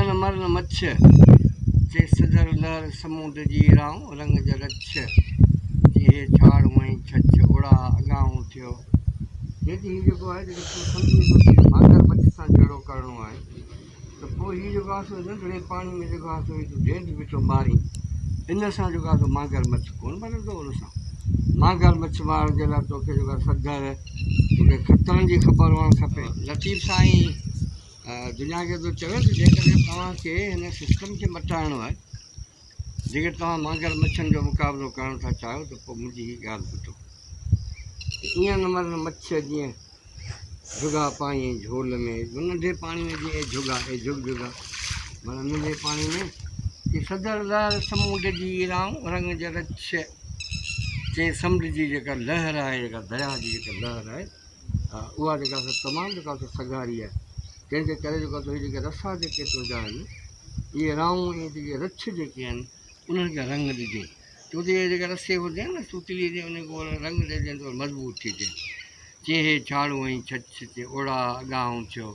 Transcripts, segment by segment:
ايئن نه مرن مڇ، چي سڌر لهر سمونڊ جي رائون رڱ جا رڇ، چي هي ڇاڙ هئين ڇڇ، اڙاهه اڳاهون ٿيو. چي ٿي هي جيڪو آهي جيڪڏهن تون سمجهين ٿو ته مانگر مڇ سان جهيڙو ڪرڻو آهي ته پوء هي جيڪو آهي سو ننڍڙي پاڻي ۾ جيڪو آهي سو هي تون ڍيڍ بيٺو مارين، ان سان جيڪو آهي سو مانگر مڇ ڪونه مرندو. ان سان مانگر مڇ مارڻ جي لاء توکي جيڪو آهي سڌر، توکي خطرن جي خبر هئڻ کپي. لطيف سائين دنيا کي ٿو چوي ته جيڪڏهن توهان کي هن سسٽم کي مٽائڻو آهي، جيڪڏهن توهان مانگر مڇن جو مقابلو ڪرڻ ٿا چاهيو ته پوء منهنجي هي ڳالهه ٻڌو ته ايئن نه مرن مڇ جيئن جهڳا پائين جهول ۾، ننڍي پاڻي ۾ جيئن اي جهڳا، اي جهڳ جهڳا، معنيٰ ننڍي پاڻي ۾ چي سڌر لهر سمونڊ جي رائون رڱ جا رڇ، چي سمنڊ جي جيڪا لهر آهي، جيڪا درياهه جي جيڪا لهر آهي، اها جيڪا سا تمام جيڪا سا سگهاري آهي، تنهن جي ڪري جيڪو سو هي جيڪي رسا جيڪي تنهنجا آهن، اهي رائون ۽ جيڪي رڇ جيڪي آهن، انهن کي رنگ ڏجي، ڇو ته اهي جيڪا رسي هجي نه سوتلي جي ان کي رنگ ڏجي ته مضبوط ٿي ٿئي. چي هي ڇاڙون ۽ ڇڇ، چي اوڙاهه اڳاهون ٿيو.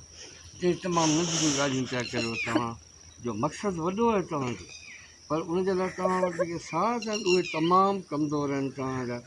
چي تمام ننڍڙيون ڳالهيون پيا ڪريو، توهان جو مقصد وڏو آهي توهان جو، پر ان جي لاء توهان وٽ جيڪي ساز آهن اهي تمام ڪمزور آهن توهان جا.